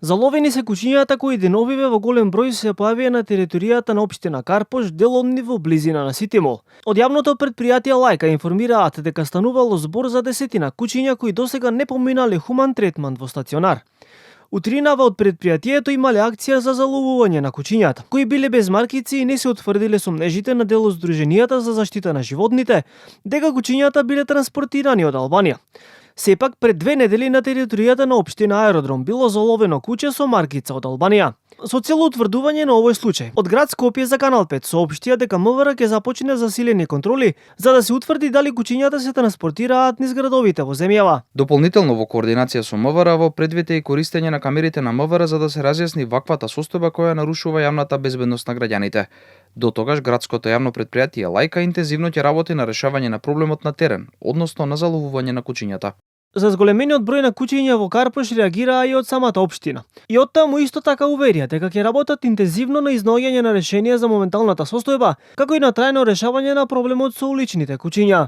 Заловени се кучињата кои деновиве во голем број се појавија на територијата на општина Карпош, дел од нив во близина на Ситимол. Од јавното предпријатие Лајка информираат дека станувало збор за десетина кучиња кои досега не поминале хуман третман во стационар. Утринава од предпријатието имале акција за заловување на кучињата, кои биле без маркици и не се утврдиле сомнежите на дел од Сдруженијата за заштита на животните, дека кучињата биле транспортирани од Албанија. Сепак, пред 2 недели на територијата на општина Аеродром било заловено куче со маркица од Албанија. Со цел утврдување на овој случај, од град Скопје за Канал 5 соопштија дека МВР ќе започне засилени контроли за да се утврди дали кучињата се транспортираат низ градовите во земјава. Дополнително во координација со МВР во предвид е и користење на камерите на МВР за да се разјасни ваквата состојба која нарушува јавната безбедност на граѓаните. До тогаш градското јавно предпријатие Лајка интензивно ќе работи на решавање на проблемот на терен, односно на заловување на кучињата. За зголемениот број на кучиња во Карпош реагираа и од самата општина. И од таму исто така уверија дека ќе работат интензивно на изнаоѓање на решенија за моменталната состојба, како и на трајно решавање на проблемот со уличните кучиња.